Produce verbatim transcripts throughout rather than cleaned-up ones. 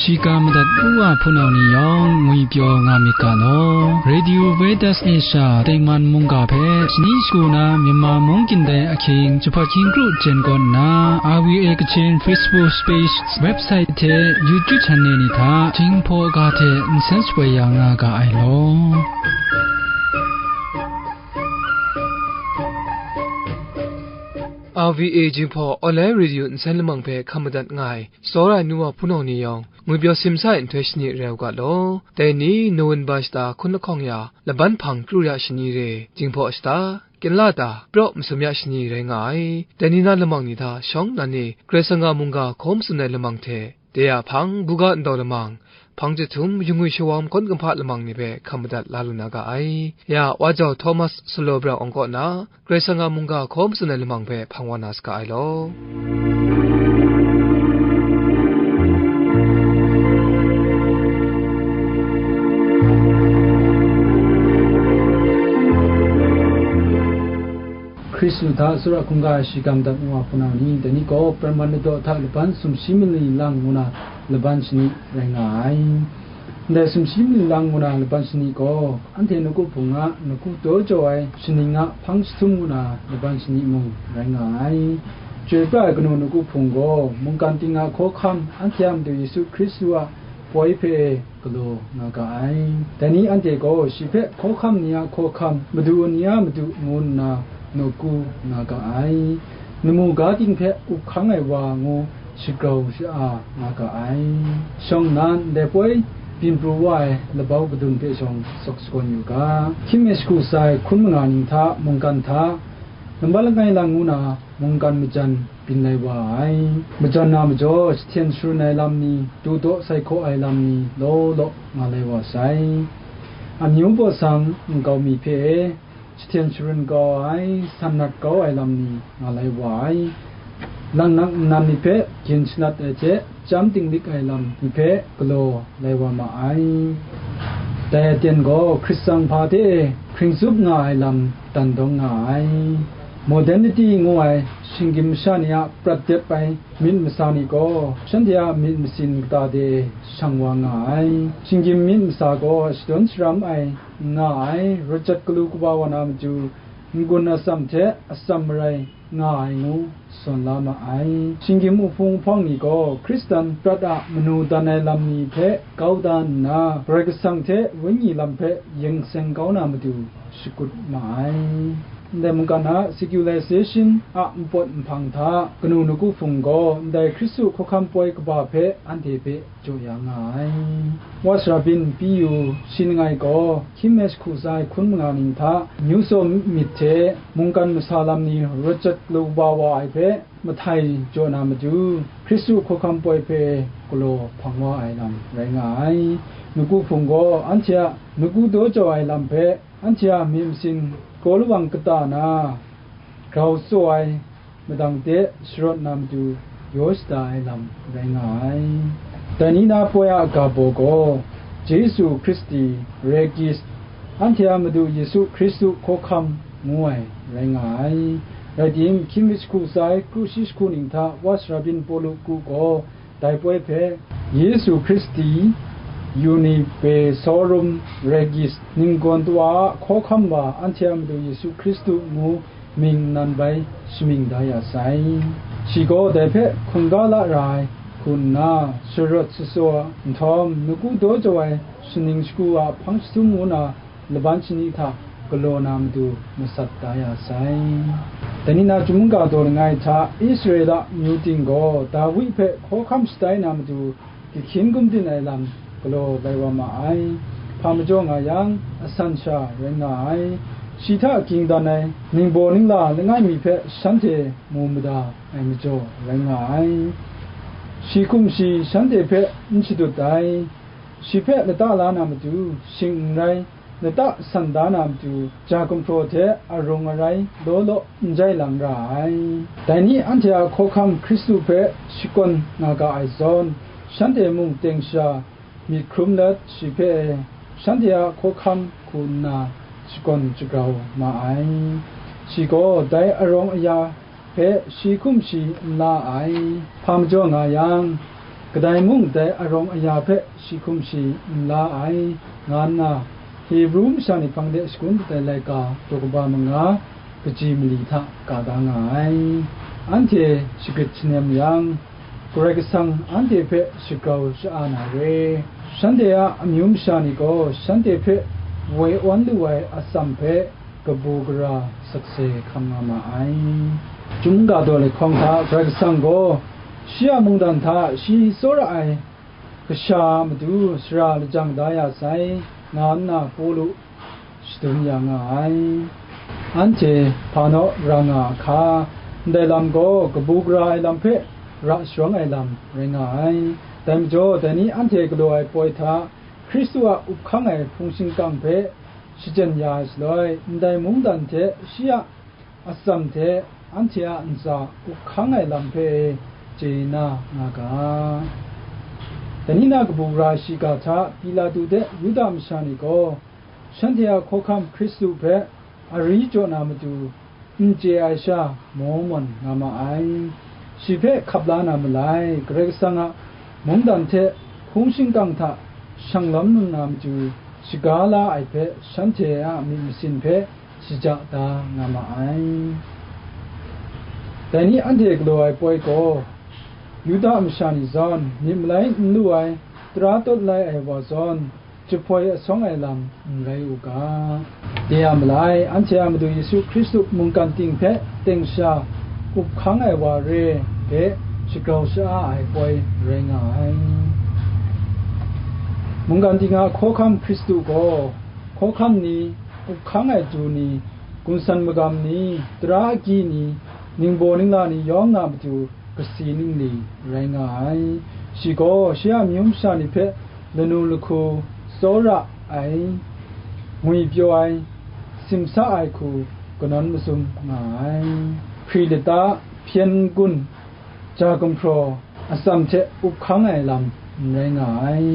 Shiga madat u wa hpunau ni yawng ngwi pyaw nga myit ga law. Radio Veritas Asia Tengman mungga hpe shani shagu na Myanmar mung kyin dai ahkying jahpat hkying kru jen kawn nna, R V A Kachin Facebook page, website hte YouTube channel ni hta Jinghpaw ga hte nsen shapoi ya nga ga ai law. R V A Jinghpaw online radio nsen lamang hpe hkam madat nga ai, tsawra ai nu wa hpunau ni yawng, ngwi pyaw simsa ai nhtoi shani rai u ga law. Dai ni November shata hkun lahkawng ya, laban hpang kru ya shani re, Jinghpaw shata, Kinla ta, Praw masum ya shani rai nga ai. Dai ni na lamang ni hta shawng nnan e, Karai Kasang a mungga hkaw matsun ai lamang hte, de a hpang, buga ndaw lamang, hpang chyahtum, yungwi shawam, kawn kumhpa lamang ni hpe hkam madat la lu na ga ai. Ya, Wa Jau Thomas Salo Brang Awng kaw na, Karai Kasang a mungga hkaw matsun ai lamang hpe hpang wa na saga ai law. Hkristu hta tsawra hkungga ai shiga madat u wa hpunau ni, dai ni gaw Praman ladaw hta laban sumshi mali lang ngu na laban shani rai nga ai. Ndai sumshi mali lang ngu na laban shani gaw, anhte nawku hpung a nawku daw jaw ai shaning a hpang jahtum ngu na laban shani mung rai nga ai. Chyoi pra ai kanu nawku hpung gaw, mungkan ting a hkawhkam, anhte a Madu Yesu Hkristu a poi hpe galaw nga ga ai. Dai ni anhte gaw shi hpe hkawhkam ni a hkawhkam, madu ni a madu ngu nna nawku nga ga ai. Lamu ga ting hpe up hkang ai wa ngu shagrau sha-a nga ga ai. Shawng nnan, ndai poi byin pru wa ai labau kadun hpe shawng sawk sagawn yu ga. Hkying mi shagu sai hkun manga ning hta, mungkan hta, nambat langai lang ngu na mungkan majan byin lai wa ai. Majan na majaw, jahten sharun ai lam ni, dudaw sai hkaw ai lam ni law law nga lai wa sai. Amyu baw sang nkau mi hpe jahten sharun kau ai, san nat kau ai lam ni nga lai wa ai. Langnak nnan ni hpe gin shanat ai hte, chyam dinglik ai lam ni hpe galaw lai wa ma ai. Dai aten gaw Hkristan hpa hte hkring tsup nga ai lam dan dawng nga ai. Modernity ngu ai shinggyim masha ni a prat dep ai myit masa ni gaw, shanhte a myit masin kata de shang wa nga ai. Shinggyim myit masa gaw shadawn sharam ai n nga ai, rawt jat galu kaba wa na matu, n-gun atsam hte atsam marai nga ai ngu sawn la ma ai. Shinggyim uhpung uhpawng ni gaw Hkristan prat a manu dan ai lam ni hpe kau da nna, Karai Kasang hte Wenyi lam hpe yeng seng kau na matu shakut ma ai. Ndai mungkan a secularization a npawt nhpang hta kanu nawku hpung gaw ndai Hkristu hkawhkam poi kaba hpe anhte hpe jaw ya nga ai. Wa sara byin P U shi langai gaw hkying mi shagu sai hkun manga ning hta, New Testament hte mungkan masa lam ni rawt jat lu wa wa ai hpe mahtai jaw na matu, Hkristu hkawhkam poi hpe galaw hpang wa ai lam rai nga ai. Nawku hpung gaw anhte a nawku daw jau ai lam hpe, anhte a myit masin gaw lawang kata na grau tsaw ai madang de sharawt na matu yaw shada ai lam rai nga ai. Dai ni na poi a ga baw gaw, Jesu Hkristu, Regis, anhte a Madu Yesu Hkristu hkawhkam ngu ai rai nga ai. Rai timung, hkying mi shagu sai, kru shi shagu ning hta wa sara byin Pawlu ku gaw, dai poi hpe, Yesu Hkristu, Universarum Regis, ninggawn tawa a hkawhkam wa, anhte a Madu Yesu Hkristu ngu mying nan bai shamying da ya sai. Shi gaw dai hpe hkungga la ra ai hku nna, sharawt shatsaw nhtawm, nawku daw jau ai shaning shagu a hpang jahtum ngu na laban shani hta galaw na matu masat da ya sai. Dai ni na chyum mungga daw langai hta, Israela amyu ting gaw Dawi hpe hkawhkam shatai na matu, gahkyin gumdin ai lam galaw lai wa ma ai. Hpa majaw nga yang, asan sha rai nga ai. Shi hta ging dan ai ningbaw ningla langai mi hpe shanhte mu mada ai majaw rai nga ai. Shi hkum shi shanhte hpe n shadut ai. Shi hpe lata la na matu, shing n rai, lata san da na matu, ja gumhpraw hte arung arai law law n jai lang ra ai. Dai ni anhte a hkawhkam Hkristu hpe shakawn nga ga ai zawn, shanhte mung teng sha myit hkrum let, shi hpe shanhte a hkawhkam hku nna shakawn shagrau ma ai. Shi gaw dai arawng aya hpe shi hkum shi n la ai. Hpa majaw nga yang, kadai mung dai arawng aya hpe shi hkum shi n la ai, nga nna Hebru masha ni hpang de shagun dat ai laika daw kaba manga kaji mali hta ka da nga ai. Anhte shagrit shanem yang, Karai Kasang anhte hpe shagrau sha-a na re. Shanhte a amyu masha ni gaw shanhte hpe woi awn lu ai atsam hpe kabu gara sakse hkam nga ma ai. Chyum ga daw lahkawng hta Karai Kasang gaw shi a mungdan hta shi tsawra ai kasha a matu sara lajang da ya sai, nga nna Pawlu shadum ya nga ai. Anhte hpa naw ra nga a hka, ndai lam gaw kabu gara ai lam hpe ra sharawng ai lam rai nga ai. Dai majaw, dai ni anhte galaw ai poi hta Hkristu a up hkang ai hpung shingkang hpe shachyen ya ai shaloi, ndai mungdan hte shi a atsam hte anhte a ntsa up hkang ai lam hpe e chye na nga ga. Dai ni na kabu gara shiga hta Pilatu hte Yuda masha ni gaw, shanhte a hkawhkam Hkristu hpe ari jaw na matu n chye ai sha maw mawn nga ma ai. Shi hpe hkap la na malai, Karai Kasang a mungdan hte hpung shingkang hta shang lawm lu na matu, shaga la ai hpe shanhte a myit masin hpe shaja da nga ma ai. Dai ni anhte galaw ai poi gaw, Yuda masha ni zawn myit malai n lu ai, tara tawt lai ai wa zawn, jahpoi asawng ai lam n rai u ga. De a malai, anhte a Madu Yesu Hkristu mungkan ting hpe teng sha up hkang ai wa re hpe shagrau sha-a ai poi rai nga ai. Mungkan ting a hkawhkam Hkristu gaw, hkawhkam ni, up hkang ai du ni, gunsan magam ni, tara agyi ni, ningbaw ningla ni yawng a matu kasi ningli rai nga ai. Shi gaw shi a amyu masha ni hpe lanu lahku tsawra ai, ngwipyaw ai, simsa ai hku kanawn mazum nga ai. Hpri lata, hpyen n-gun, ja gumhpraw, atsam hte up hkang ai lam n rai nga ai.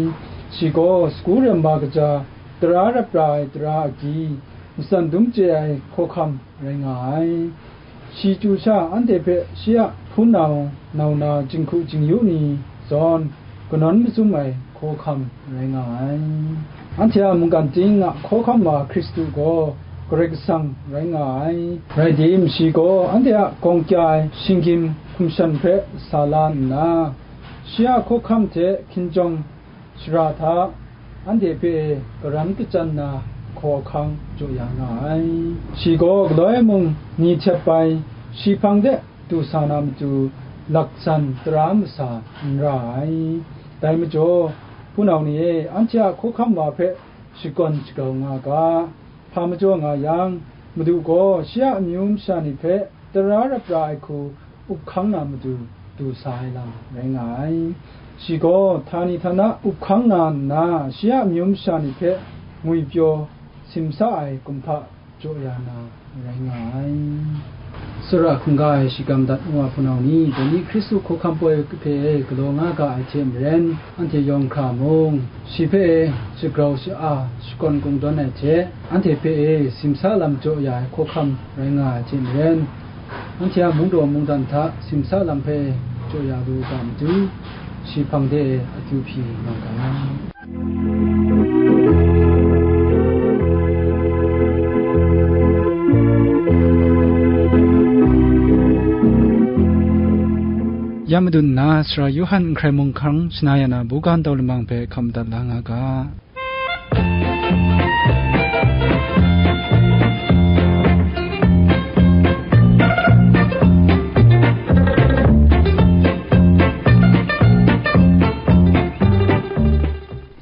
Shi gaw sagu rem ma kaja, tara rap ra ai tara agyi, matsan dum chye ai hkawhkam rai nga ai. Shi chyu sha anhte hpe shi a hpunau, nau na, jinghku jingyu ni zawn kanawn mazum ai hkawhkam rai nga ai. Anhte a mungkan ting a hkawhkam wa Hkristu gaw Karai Kasang rai nga ai. Rai tim, shi gaw anhte a gawng kya ai shinggyim hkum shan hpe sa la nna, shi a hkawhkam hte hkinjawng shara hta anhte hpe e karan kachyan na hkaw ahkang jaw ya nga ai. Shi gaw galoi mung ni htet bai, shi hpang de du sa na matu, laksan tara masa n ra ai. Dai majaw, hpunau ni e, anhte a hkawhkam wa hpe shakawn shakau nga ga. Hpa majaw nga yang, Madu gaw shi a amyu masha ni hpe tara rap ra ai hku up hkang na matu du sa ai lam rai nga ai. Shi gaw htani htana up hkang nga nna, shi a amyu masha ni hpe ngwipyaw simsa ai kumhpa jaw ya na rai nga ai. Tsawra hkungga ai shikam dat nwa hpunau ni, dai ni Hkristu hkawhkam poi hpe galaw nga ga ai hte maren, anhte yawng hkra mung, shi hpe e shagrau sha-a, shakawn kungdawn ai hte, anhte hpe e simsa lam jaw ya ai hkawhkam rai nga ai hte maren, anhte a mungdaw mungdan hta simsa lam hpe jaw ya lu ga matu, shi hpang de e akyu hpyi nga ga. Ya madun nna, Sara Yawhan Nhkrai Mung hkang shana ya na buga ntau lamang hpe hkam dat la nga ga.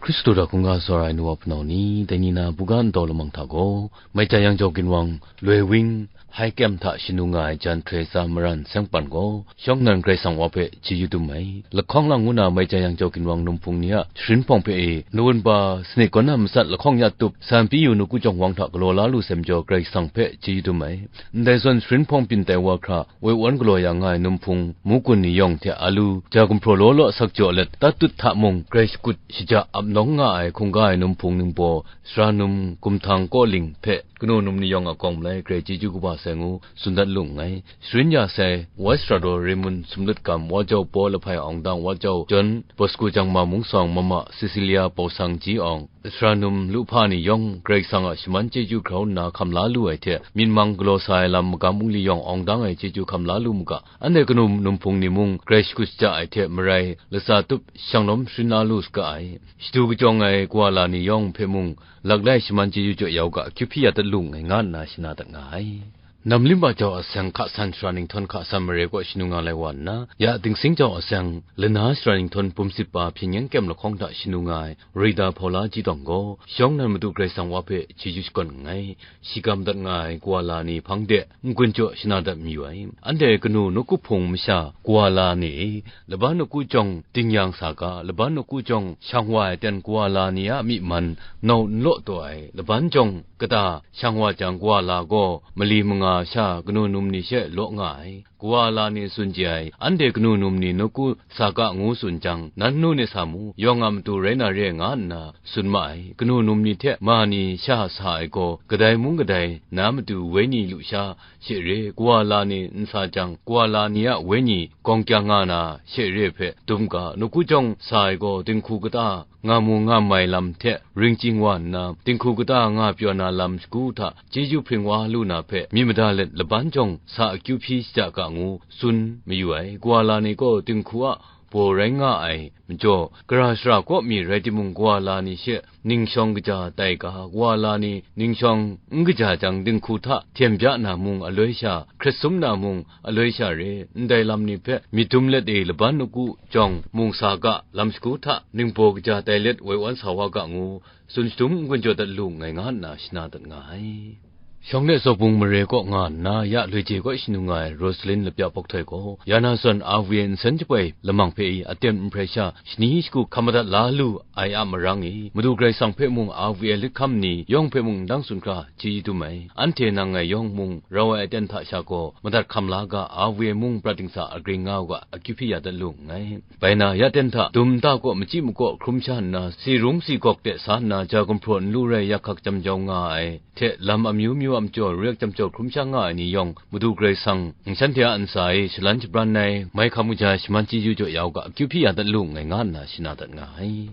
Hkristu hta hkungga tsawra ai nu wa hpunau ni, dai ni na buga ntau lamang hta gaw, Maichya Yang Jau Ginwang, Loi Wing, Hai Kyem hta shanu nga ai jan Hkrai tsa maran seng pan gaw, shawng nnan Karai Kasang wa hpe chyeju dum ai. Lahkawng lang ngu na Maichya Yang Jau Ginwang num hpung ni a sharin hpawng hpe e, nawun ba sanit kaw na matsat lahkawng ya tup, san pyi yu nu ku jawng wang hta galaw la lu sai majaw, Karai Kasang hpe chyeju dum ai. Ndai zawn sharin hpawng byin tai wa hkra, woi wan galaw ya nga ai num hpung, mu gun ni yawng hte a lu, ja gumhpraw law law asak jaw let, tat tut hta mung, grai shakut shaja ap nawng nga ai hkungga ai num hpung ningbaw, sara num, gumhtang kawling hpe kanu num ni yawng a kawng malai grai chyeju kaba sai ngu tsun dat lu nngai. Sharin ya sai, West Rado Raymond Sumlut Gam, Wa Jau Paw Lahpai Awng Dang, Wa Jau John Bosco Jangma Mungsawng, Mama Cecilia Pausang Ji Awng, sara num lu hpa ni yawng Karai Kasang a shaman chyeju grau nna hkam la lu ai hte, myit mang galaw sa ai lam magam bungli yawng awng dang ai chyeju hkam la lu mu ga, anhte kanu num hpung ni mung grai shakut shaja ai hte marai, latsa tup shanglawm sharin la lu saga ai. Shadu kajawng ai kawa la ni yawng hpe mung, laklai shaman chyeju jaw ya u ga, akyu hpyi ya dat lu nngai, nga nna shana dat nga ai. Namlim a jau a seng hka san shara ninghtawn hka san mare kaw shanu nga lai wa nna, ya Dingsing jau a seng lana shara ninghtawn bum sit pa hpyen yen kyem lahkawng hta shanu nga ai Rida Hpaula Ji Tawng gaw, shawng nan Madu Karai Kasang wa hpe chyeju shakawn nngai. Shi ga madat nga ai kawa la ni hpang de n-gun jaw shana dat mayu ai. Anhte kanu nawku hpung masha kawa la ni, laban nawku jawng ding yang sa ga, laban nawku jawng shang wa ai ten kawa la ni a myi man nau n law taw ai, laban jawng kata shang wa jang, kawa la gaw mali manga sha kanu num ni she law nga ai. Kawa la ni tsun chye ai, anhte kanu num ni nawku sa ga ngu tsun jang, nan nu ni sa mu, yawng a matu rai na re nga nna tsun ma ai. Kanu num ni hte ma ni sha sa ai gaw, kadai mung kadai na matu wenyi lu sha, she re, kawa la ni n sa jang, kawa la ni a wenyi gawng kyang nga na, she re hpe dum ga, nawku jawng sa ai gaw, dinghku kata nga mu nga mai lam hte ring chying wa nna, dinghku kata nga pyaw na lam shagu hta chyeju hpring wa lu na hpe myit mada let, laban jawng sa akyu hpyi shaja ga ngu tsun mayu ai. Kawa la ni gaw dinghku a baw rai nga ai majaw, gara shara kaw mi rai timung, kawa la ni she ning shawng kaja tai ga, kawa la ni ning shawng n kaja jang, dinghku hta hten bya na mung aloi sha, hkrit sum na mung aloi sha re, ndai lam ni hpe myit dum let e, laban nawku jawng mung sa ga, lam shagu hta ningbaw kaja tai let woi wan sa wa ga ngu, tsun shadum n-gun jaw dat lu nngai, nga nna shana dat nga ai. Shawng de Zawbung mare kaw nga nna, ya Loi Je kaw shanu nga ai Rosalin Lapya Pawk Htoi gaw, ya na zawn R V A nsen jaboi lamang hpe i aten n hprai sha, shani shagu hkam madat la lu ai a marang i, Madu Karai Kasang hpe mung R V A lit hkam ni yawng hpe mung ndang tsun hkra chyeju dum ai. Anhte nang ngai yawng mung rau ai aten hta sha gaw, madat hkam la ga, R V A mung prat dingsa agring nga u ga, akyu hpyi ya dat lu nngai. Bai na, ya ten hta dum nta kaw machyi makaw hkrum sha nna, si rung si gawk de sa nna, ja gumhpraw n lu rai yak hkak jam jau nga ai hte, lam amyu myu a majaw ruyak jam jau hkrum sha nga ai ni yawng, Madu Karai Kasang, shanhte a ntsa e shalan shabran ai, mai hkam kaja shaman chyeju jaw ya u ga, akyu hpyi ya dat lu nngai, nga nna shana dat nga ai.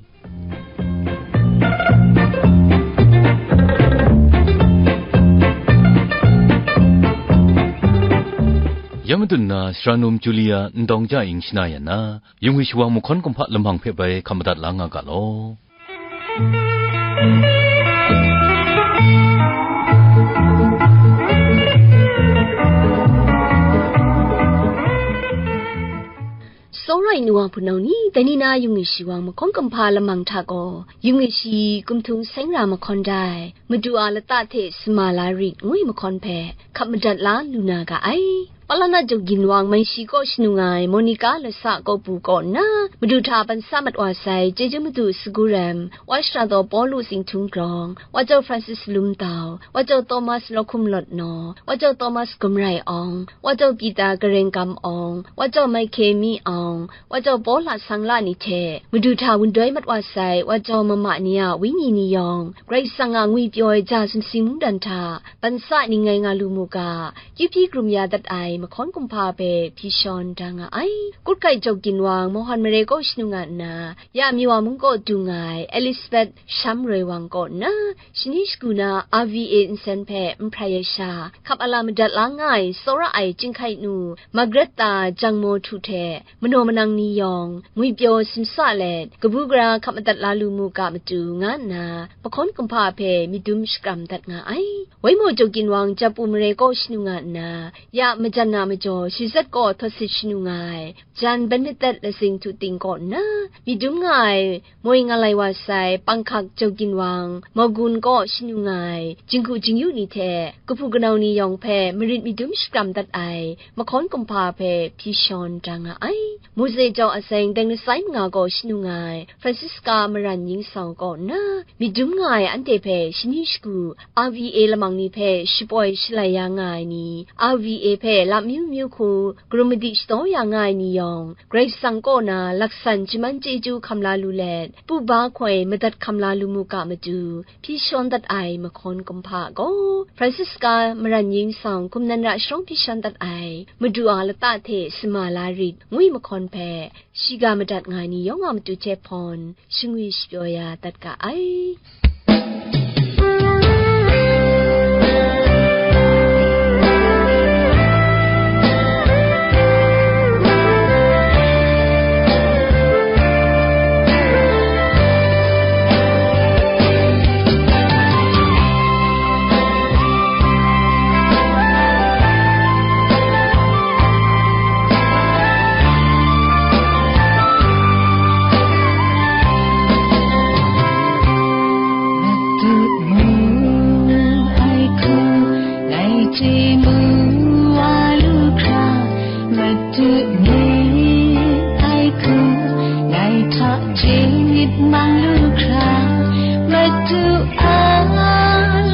Ya madun na, Sharanum Julia Ndawng Ja Ying shana yan na, Yung ai shawang mahkawn kumhpa lamang hpe bai hkam madat la nga ga law. Tsawra ai nu wa hpunau ni, dai ni na yung ai shawang mahkawn kumhpa lamang hta gaw, yung ai shi kumhtung seng ra mahkawn dai, Madu a lata hte sama la rit ngu ai mahkawn hpe hkap madat la lu na ga ai. Palana Jawgin Wang Maishi kaw shanu nga ai Monica Lasa Kawpu kaw nna, Madu hta ban sa mat wa sai, chyeju madu sagu rem, Wa Shara Daw Pawlu Singtung Grawng, Wa Jau Francis Lumtau, Wa Jau Thomas Lawhkum Lawt Naw, Wa Jau Thomas Gumrai Awng, Wa Jau Pita Gareng Kam Awng, Wa Jau Maike Mi Awng, Wa Jau Paw Hla Sang La ni hte, Madu hta wundoi mat wa sai, Wa Jau mama ni a wenyi ni yawng, Karai Kasang a ngwipyaw ai ja sumsing mungdan hta, ban sa ning ngai nga lu mu ga, kyu hpyi krum ya dat ai mahkawn kumhpa hpe hpyi shawn da nga ai. Kutkai Jawgin Wang Mohon Mare kaw shanu nga nna, ya Miwa mung kaw du nga ai Elizabeth Sham Roi Wang kaw nna, shani shagu na R V A nsen hpe n hprai ai sha, hkap ala madat la nga ai tsawra ai chyinghkai nu, Margaret ta Jangmaw Htu hte manaw manang ni yawng, ngwipyaw simsa let, kabu gara hkap madat la lu mu ga matu, nga nna, mahkawn kumhpa hpe myit dum shakram dat nga ai. Waimaw Jawgin Wang Japu Mare kaw shanu nga nna, ya majan na majaw, Shizet kaw htawt sit shanu nga ai, Jan Bernadette Lasing Htu Ting kaw nna, myit dum nga ai, moi nga lai wa sai, Panghkak Jawgin Wang, Mawgun kaw shanu nga ai, jinggu jingyu ni hte, kahpu kanau ni yawng hpe marit myit dum shakram dat ai, mahkawn kumhpa hpe hpyi shawn da nga ai. Mose jau a seng deng lasai manga gaw shanu nga ai, Francisca Maran Ying Sau kaw nna, myit dum nga ai anhte hpe shani shagu R V A lamang ni hpe shapoi shalai ya nga ai ni, R V A hpe lam myu myu hku karum madi shadaw ya nga ai ni yawng, Karai Kasang kaw na laksan shaman chyeju hkam la lu let, pu ba hkoi madat hkam la lu mu ga matu, hpyi shawn dat ai mahkawn kumhpa gaw, Francisca Maran Yin Sawng, Hkum Nan Ra Sharawng hpyi shawn dat ai Madu a lata hte sama la rit, ngwi mahkawn hpe, shiga madat nga ai ni yawng a matu hte hpawn, shingwi shapyaw ya dat ga ai. Madu mu ai hku, ngai chye mu wa lu hkra, Madu myit ai hku, ngai hta chye myit mang lu hkra, Madu a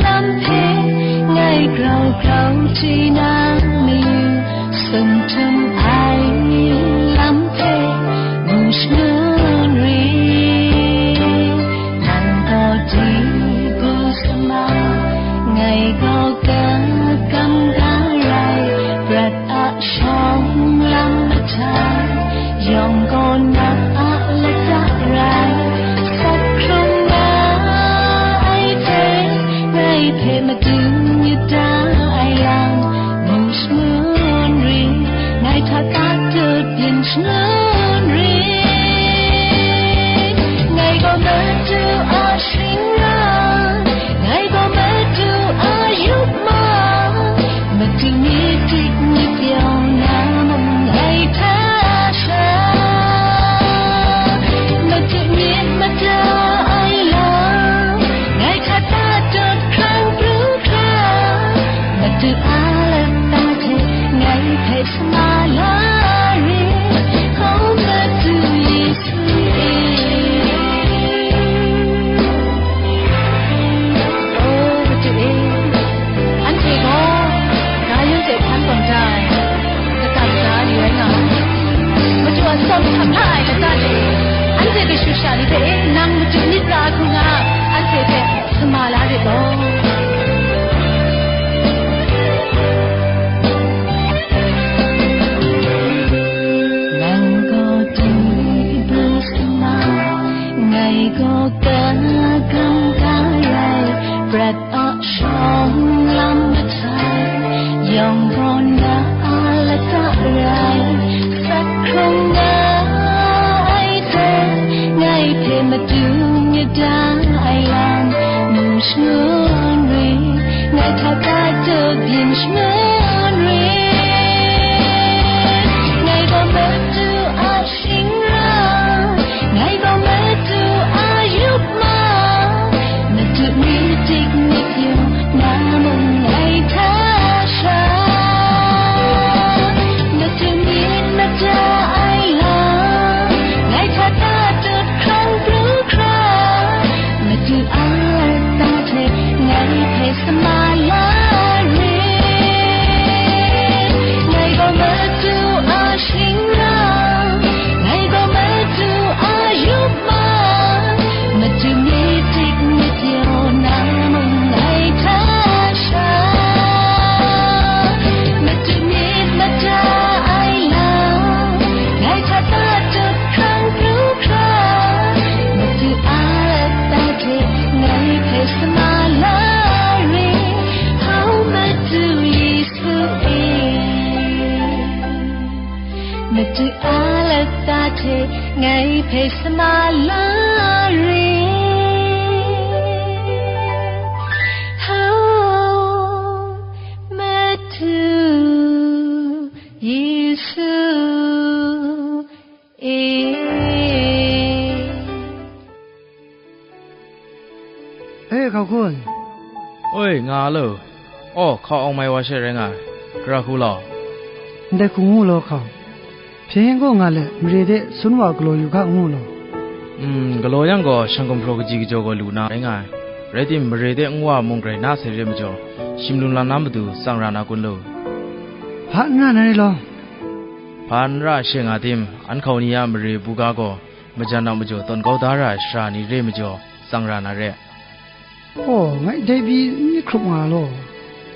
lam hpe ngai grau grau chye na mayu, sum htum ai lam hpe mu shangun rit. Nang gaw di bu sama, ngai gaw ga gam ga rai, prat a shawng lam mahtang, yawng gaw na a lata rai, sat hkrung nga ai hte, ngai hpe madun yada ai yang, mu shangun rit, ngai hta tatut byin shangun rit. Ngai gaw Madu a shingran, ngai gaw Madu a yup ma, Madu myit dik myit pyaw na mung ngai hta sha, Madu myit mada ai lam, ngai hta tatut hkrang pru hkra, Madu a lata hte ngai hpe sama la rit, o Madu Yesu e. O Madu e, anhte gaw Zion hte hpan tawn da ai lata mada ni rai nga ai. Madu a tsawm hkam la ai lata hte anhte kashu sha ni hpe e, nang Madu myit ra ai hku nga, anhte hpe sama la rit law. Nang gaw dai bu sama, ngai gaw ga gam ga rai, prat a shawng lam mahtang, yawng gaw na a lata rai, sat hkrung nga ai hte, ngai hpe madun yada ai lam, mu shangun rit, ngai hta tatut byin shangun rit. Ngai gaw Madu a shingran, ngai gaw Madu a yup ma, Madu myit dik myit pyaw na mung ngai hta sha, Madu myit mada ai lam, ngai hta tatut hkrang pru hkra, Madu a lata hte ngai hpe sama la rit. Ngai gaw Madu a shingran, ngai gaw Madu a yup ma, Madu myit dik myit pyaw na mung ngai hta sha, Madu myit mada ai lam, ngai hta tatut hkrang pru hkra, Madu a lata hte ngai hpe sama la rit, hau Madu Yesu e. Madu a lata hte ngai hpe sama la rit, hau Madu Yesu e. E, hkau hku ai. Oi, nga a lo. Aw, hkau awng mai wa she rai nga ai. Gara hku law. Ndai hku ngu law, hkau. Hpyen yen gaw nga let, mare de sun wa galaw yu hka ngu law. Mm, galaw yang gaw, shang gumhpraw kaji kajaw gaw lu na rai nga ai. Rai timung, mare de nwa mung grai na sai re majaw, Shim lum lam na matu tsang ra na kun law? Hpa n ra na re law? Hpa n ra she nga tim, an hkau ni a mare buga gaw majan a majaw tawn kau da ra ai sara ni re majaw, tsang ra na re. Oh, ngai dai pyi n myit hkrup nga law,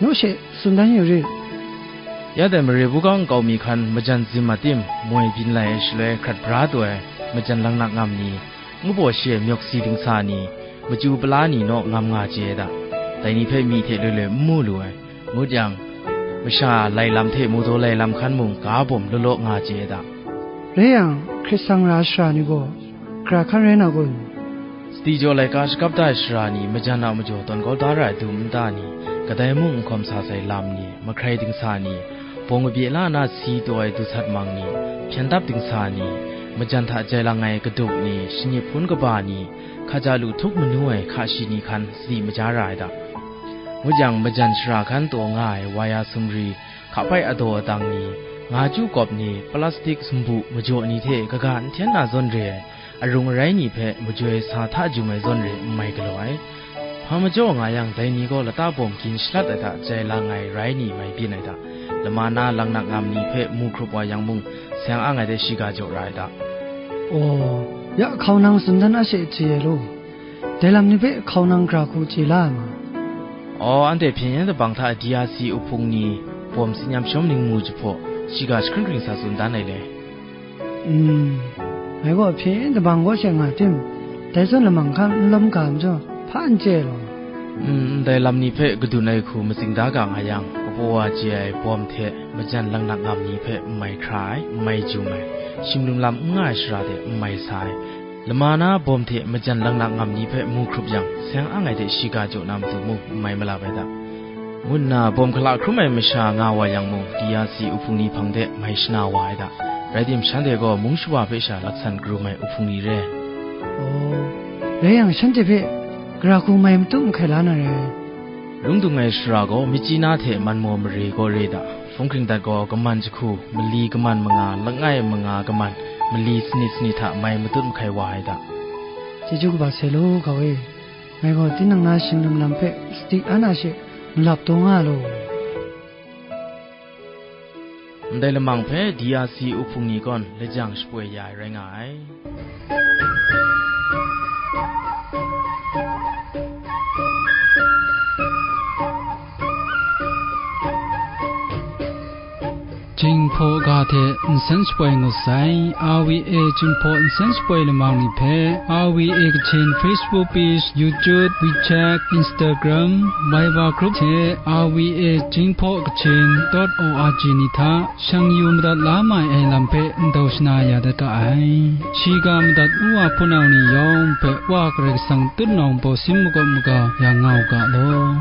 naw she tsun dan yu rit. Ya dai mare buga nkau mi hkan majan zim a tim, moi byin lai ai shaloi hkrat bra taw ai majan langnak ngam ni, ngu baw shi ai myawk si dingsa ni, machyu pala ni naw ngam nga chye ai da. Dai ni hpe myi hte loi loi n mu lu ai, ngut yang, masha lai lam hte mawdaw lai lam hkan mung ga bawm law law nga chye ai da. Rai yang, hkrit sang ra ai sara ni gaw, gara hkan rai na kun? Sadi jaw laika shakap da ai sara ni, majan a majaw tawn kau da ra ai dum nta ni, kadai mung n hkawm sa sai lam ni, mahkrai dingsa ni, bawng kabye la na si taw ai dusat mang ni, hpyen dap dingsa ni, majan hta jai lang ai kaduk ni, shanip hpun kaba ni, hkaja lu htup manu ai hka shi ni hkan sadi maja ra ai da. Ngut yang, majan shara hkan taw nga ai waya sumri, hkapai adaw adang ni, nga chyu kawp ni, plastik sumbu majaw ni hte kaga n hten na zawn re ai arung arai ni hpe majoi sa hta jum ai zawn re n mai galaw ai. Hpa majaw nga yang, dai ni gaw lata bawm gin shalat ai hta jai lang ai rai ni mai byin ai hta, lama na langnak ngam ni hpe mu hkrup wa yang mung, seng ang ai de shiga jaw ra ai hta. Aw, ya hkau nang tsun dan a she chye ai law, dai lam ni hpe hkau nang gara hku chye la ai ma? Aw, anhte hpyen yen tabang hta D R C uhpung ni, bawm tsin yam shawm ningmu jahpaw, shiga jahkring hkring sa tsun dan ai le. Mm, ngai gaw hpyen tabang kaw she nga tim, dai zawn lamang hkan n lawm ga majaw, hpa n chye ai law? Mm, ndai lam ni hpe kadun ai hku matsing da ga nga yang, kabaw wa chye ai bawm hte majan langnak ngam ni hpe n mai hkra ai, n mai jum ai, shim lum lam n nga ai shara de n mai sa ai, lama na bawm hte majan langnak ngam ni hpe mu hkrup yang, seng ang ai de shiga jaw na matu mung n mai malap ai da. Ngu nna bawm hkala hkrum ai masha nga wa yang mung, D R C uhpung ni hpang de mai shana wa ai da. Rai tim, shanhte gaw mung shawa hpe sha laksan karum ai uhpung ni re. Aw, rai yang, shanhte hpe gara hku mai matut mahkai la na re. Lung dung ai shara gaw, Myitkyina hte Manmaw mare gaw re da. Hpung hkring dat gaw, kaman jahku, mali kaman manga, langai manga kaman, mali sanit sanit hta mai matut mahkai wa ai da. Chyeju kaba sai law, hkau e. Ngai gaw tinang na shim lum lam hpe sadi an a she malap taw nga law. Ndai lamang hpe D R C uhpung ni gaw lajang shapoi ya ai rai nga ai. Jinghpaw ga hte nsen shapoi ngut sai. R V A Jinghpaw nsen shapoi lamang ni hpe R V A Kachin Facebook page, YouTube, WeChat, Instagram, Viber group hte R V A Jinghpaw Kachin dot O R G ni hta shang yu madat la mai ai lam hpe ndau shana ya dat ga ai. Shiga madat ngu wa hpunau ni yawng hpe Wa Karai Kasang tutnawng baw sin makawp maga ya nga u ga law.